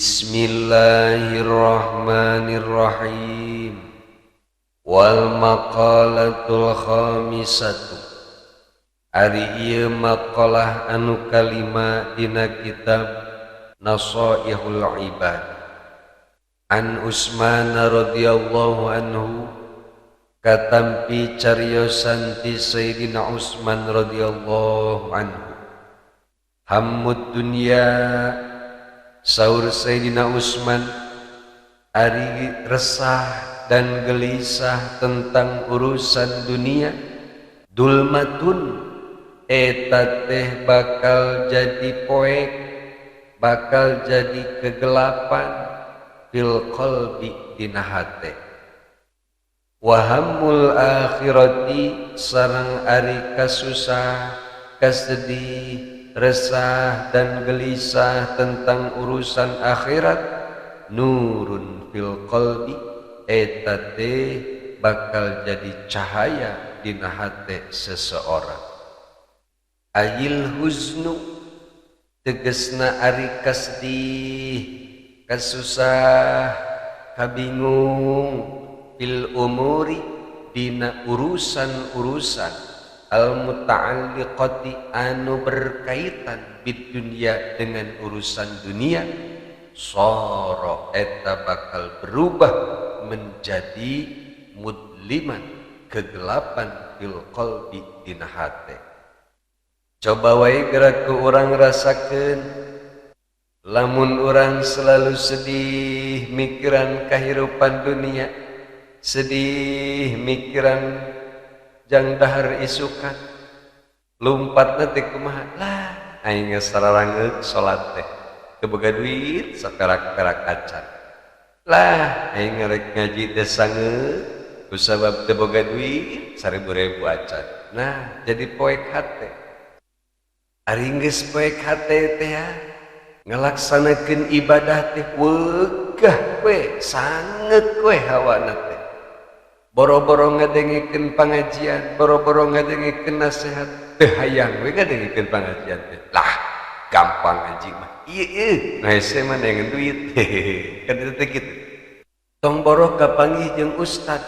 Bismillahirrahmanirrahim. Wal maqalatul khamisatu. Ari ieu maqalah anu kalima dina kitab Nasaihul Ibad. An Utsman radhiyallahu anhu katampi cariosan ti Sayyidina Utsman radhiyallahu anhu. Hammud dunya, saur Sayyidina Utsman, ari resah dan gelisah tentang urusan dunia, dulmatun eta teh bakal jadi poek, bakal jadi kegelapan fil qalbi dina hate. Wahammul akhirati sareng ari kasusah, kasedih, resah dan gelisah tentang urusan akhirat, nurun fil qalbi eta teh bakal jadi cahaya dina hate seseorang. Ayil huznu tegesna ari kasedih, kasusah, kabingung fil umuri dina urusan-urusan al muta'alliqati anu berkaitan bid dunia dengan urusan dunia, soro eta bakal berubah menjadi mudliman, kegelapan fil qalbi dina hate. Coba wae gerak ku urang rasakeun, lamun urang selalu sedih mikiran kahirupan dunia, sedih mikiran jang dahar isukan, lumpatna teh kumaha lah aing geus sararangeuk salat teh teu boga duit saperak-perak acan, lah aing rek ngaji teh sangeut kusabab teu boga duit 1000 acan. Nah jadi poek hate. Ari geus poek hate teh ngalaksanakeun ibadah teh wegah we, sangeut we hawana teh. Boro-boro ngadengikeun pangajian, boro-boro ngadengikeun nasihat, teu hayang we ngadengikeun pangajian teh. Lah, gampang ngaji mah. Ieu ieu, nah hese mah neangan duit. Kan itu teh kitu. Tong boro kapanggih jeung ustad,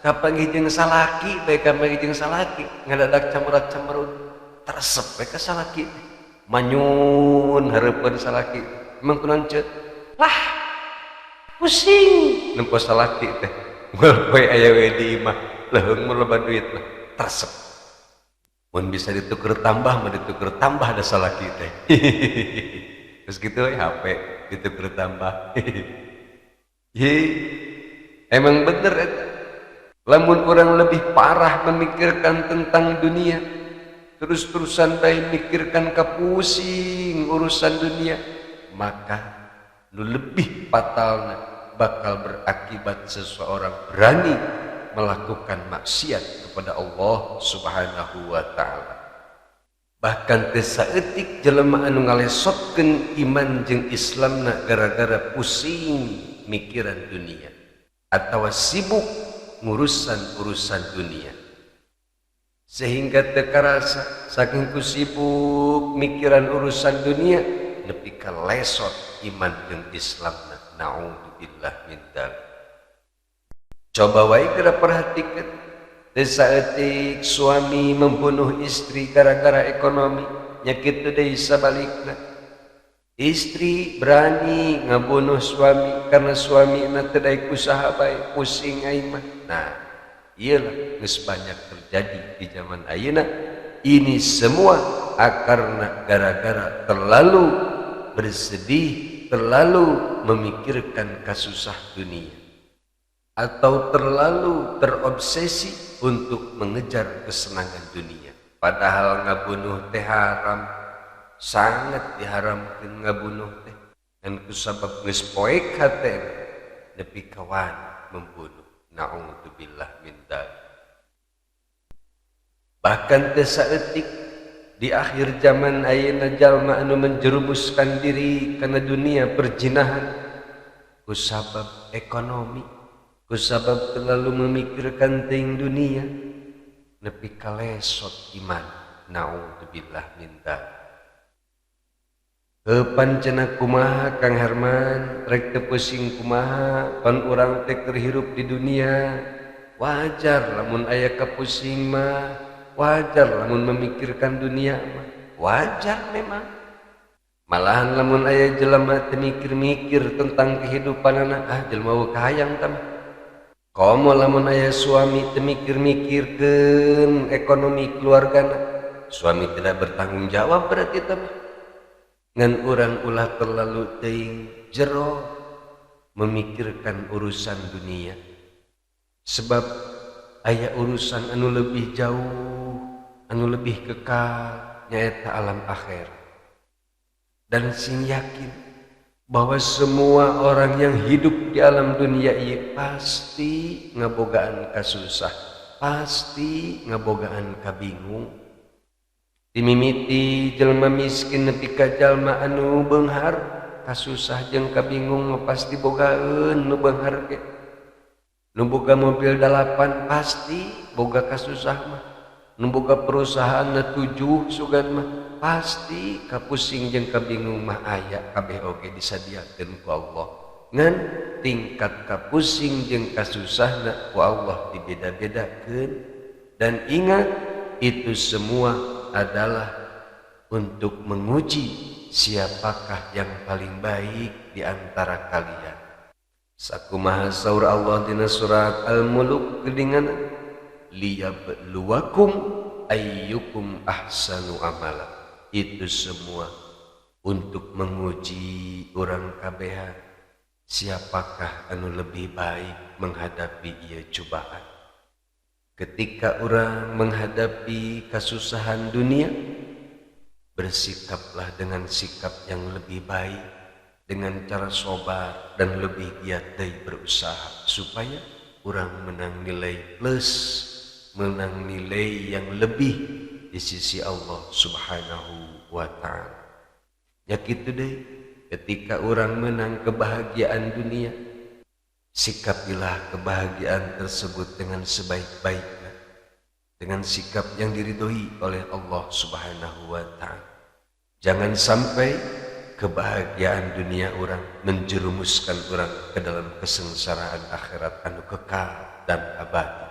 kapanggih jeung salaki, bae kapanggih jeung salaki, ngadadak camerat-camerut, teresep we ka salaki. Manyun hareupeun salaki. Emang kunaon ceuk? Lah, pusing nempo salaki teh. Moal poe aya we di imah, leuheung mah loba duit mah, teresep. Mun bisa dituker tambah mah dituker tambah da salaki teh. Terus kitu we HP dituker tambah. Hi, emang bener eta. Lamun urang lebih parah memikirkan tentang dunia, terus-terusan bae mikirkan kapusing urusan dunia, maka nu lebih fatalna bakal berakibat seseorang berani melakukan maksiat kepada Allah Subhanahu wa taala. Bahkan teu saeutik jelema anu ngalesotkeun iman jeung Islamna gara-gara pusing mikiran dunia atawa sibuk ngurusan-urusan dunia. Sehingga teu karasa saking ku sibuk mikiran urusan dunia nepi ka lesot iman jeung Islamna. Na'udzubillah min dzalik. Coba wae geura perhatikeun, teu saeutik suami membunuh istri gara-gara ekonomi, nya kitu deui sabalikna. Istri berani ngabunuh suami karena suamina teu daek usaha bae, pusing aing mah. Nah, iyalah geus banyak terjadi di zaman ayeuna. Ini semua akarna gara-gara terlalu bersedih, terlalu memikirkan kasusah dunia, atau terlalu terobsesi untuk mengejar kesenangan dunia. Padahal ngabunuh teh haram, sangat diharamkan ngabunuh teh. Dan kusabab geus poek hate nepi ka wani membunuh. Na'udzubillah min dzalik. Bahkan teu saeutik di akhir zaman ayeuna jalma anu menjerumuskan diri kana dunia perzinahan kusabab ekonomi, kusabab terlalu memikirkan ting dunia nepi ka lesot iman. Na'udzubillah min dzalik. Kapan cenah kumaha Kang Herman rek teu pusing kumaha pan urang teh keur hirup di dunia. Wajar lamun aya kapusing mah, wajar lamun memikirkan dunia mah, wajar memang. Malahan lamun aya jelema teu mikir-mikir tentang kehidupanana, ah jelema eueuh kahayang tah mah. Komo lamun aya suami teu mikir-mikirkeun ekonomi keluargana, suami tidak bertanggung jawab berarti tah mah. Ngan urang ulah terlalu teuing jero memikirkan urusan dunia, sebab aya urusan anu lebih jauh, anu lebih kekal, nyaeta alam akhir. Dan sing yakin bahwa semua orang yang hidup di alam dunia ieu pasti ngabogaan kasusah, pasti ngabogaan kabingung. Dimimiti jelema miskin nepi ka jalma anu beunghar, kasusah jeung kabingung mah pasti bogaeun nu beunghar ge. Nu boga mobil 8 pasti boga kasusah mah. Nu boga perusahaan na 7 sugan mah pasti kapusing jeung kabingung mah aya kabeh oge disadiakeun ku Allah. Ngan tingkat kapusing jeung kasusahna ku Allah dibeda-bedakeun. Dan ingat, itu semua adalah untuk menguji siapakah yang paling baik di antara kalian. Sakumaha saur Allah dina surat Al-Mulk geuningan, liyabluwakum ayyukum ahsanu amala. Itu semua untuk menguji urang kabehan siapakah anu lebih baik menghadapi ieu cobaan. Ketika orang menghadapi kesusahan dunia, bersikaplah dengan sikap yang lebih baik, dengan cara sobar dan lebih giat deui berusaha supaya orang menang nilai plus, menang nilai yang lebih di sisi Allah Subhanahu wa Ta'ala. Ya kitu deh, ketika orang menang kebahagiaan dunia, sikapilah kebahagiaan tersebut dengan sebaik-baiknya, dengan sikap yang diridhoi oleh Allah Subhanahu wa Ta'ala. Jangan sampai kebahagiaan dunia orang menjerumuskan orang ke dalam kesengsaraan akhirat anu kekal dan abadi.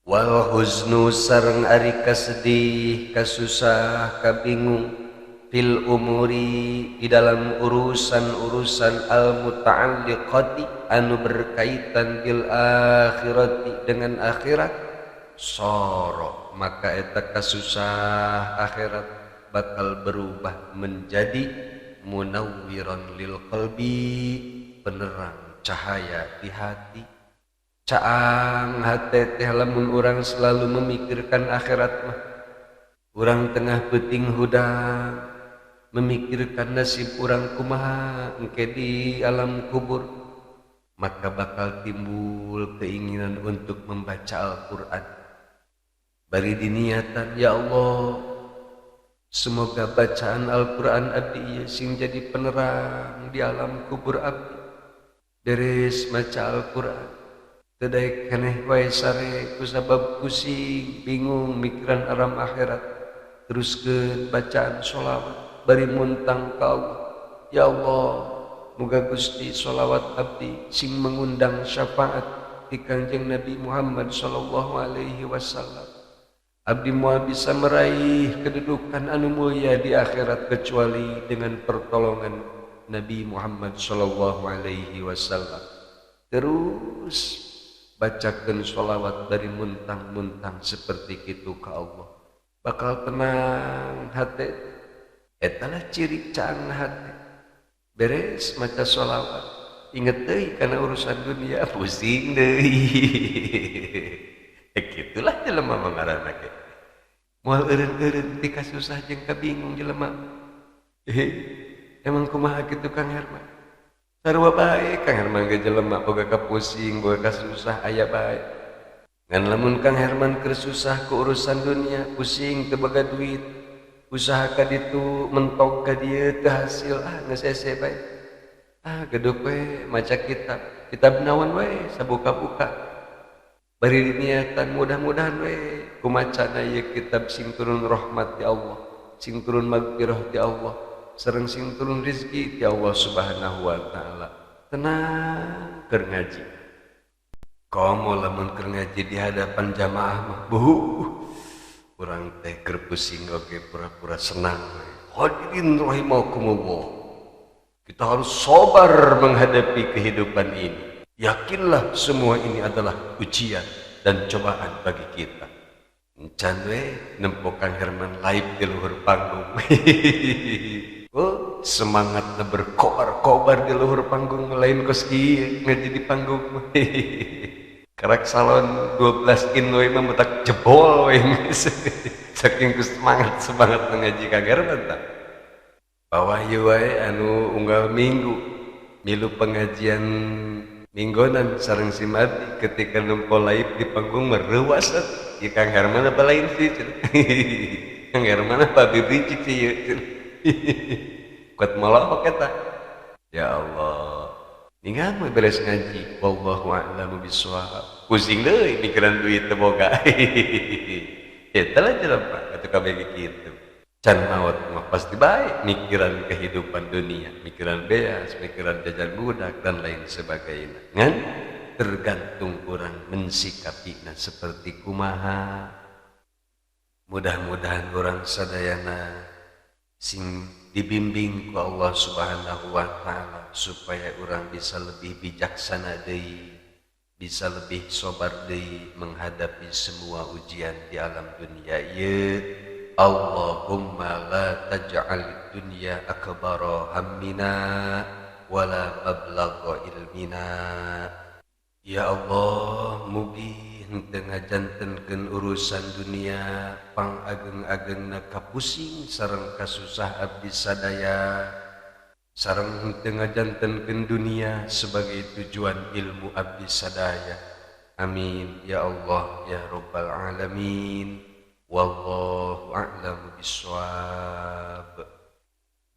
Wal huznu sareng ari kasedih, kasusah, kabingung fil umuri di dalam urusan-urusan al muta'alliqati anu berkaitan bil akhirati dengan akhirat, soro maka eta kasusah akhirat bakal berubah menjadi munawwiran lil qalbi, penerang cahaya di hati. Caang hate teh lamun urang selalu memikirkan akhirat mah, urang tengah peuting hudang memikirkan nasib urang kumaha engke di alam kubur, maka bakal timbul keinginan untuk membaca Al-Quran. Bari diniatan, ya Allah, semoga bacaan Al-Quran abdi ieu sing jadi penerang di alam kubur abdi. Beres maca Al-Quran teu daek keneh wae sare kusabab pusing bingung mikiran alam akhirat. Teruskeun bacaan sholawat bari muntang ka Allah, ya Allah, muga Gusti sholawat abdi sing mengundang syafaat ti Kangjeng Nabi Muhammad sallallahu alaihi wasallam. Abdi moal bisa meraih kedudukan anu mulia di akhirat kecuali dengan pertolongan Nabi Muhammad sallallahu alaihi wasallam. Terus bacakeun sholawat dari muntang-muntang seperti itu ka Allah, bakal tenang hati. Etalah ciri caang hati. Beres maca sholawat, inget deui kana urusan dunia, pusing deui. Gitulah jelema mangaranna ge. Moal eureun-eureun ti kasusah jeung kabingung jelema. Emang kumaha kitu Kang Herman? Sarua bae Kang Herman ge jelema boga kapusing, boga kasusah aya bae. Ngan lamun Kang Herman keur susah ku urusan dunia, pusing teu boga duit, usaha ka ditu mentok ka dieu teu hasil, ah geus hese bae. Ah geduk we maca kitab, kitab naon we sabuka-buka. Bari niatan mudah-mudahan we kumacana ieu kitab sing turun rahmat ti Allah, sing turun magfirah ti Allah, Sareng sing turun rezeki ti Allah Subhanahu wa taala. Tenang keur ngaji. Komo lamun keur ngaji di hadapan jamaah mah buh. Urang teh keur pusing oge pura-pura senang. Hadirin rahimakumullah. Kita harus sabar menghadapi kehidupan ini. Yakinlah semua ini adalah ujian dan cobaan bagi kita. Encan we nempo Kang Herman live di luhur panggung. Oh, semangatnya berkobar-kobar di luhur panggung lain kos kieu ngaji di panggung. Karak salon 12 in we mah mutak jebol we. Saking ku semangat-semangat ngaji Kang Herman tah. Bawah ieu wae anu unggal minggu milu pengajian minggonan sareng si Mati ketika nempo live di panggung mereuwas atuh. Kang Herman apa lain sih? Kang Herman apa bibicik sih ieu? Kuat molok eta. Ya Allah. Ningal mah beres ngaji. Wallahu a'lamu bishawab. Pusing deui mikiran duit teu boga. Eta lah jelema atuh kabeh kitu. Can maot mah pasti baik mikiran kehidupan dunia, mikiran beas, mikiran jajan budak dan lain sebagainya. Ngan tergantung orang mensikapinya seperti kumaha. Mudah-mudahan orang sadayana sing dibimbing ku Allah Subhanahu wa taala supaya orang bisa lebih bijaksana deui, bisa lebih sabar deui menghadapi semua ujian di alam dunia ieu. Allahumma la taj'al dunya akbara hammina wala mablagha ilmina. Ya Allah, mugi henteu ngajantenkeun urusan dunia pangageng-agengna kapusing sareng kasusah abdi sadaya, sareng henteu ngajantenkeun dunia sebagai tujuan ilmu abdi sadaya. Amin ya Allah ya rabbal alamin. Wallahu a'lamu bissawab.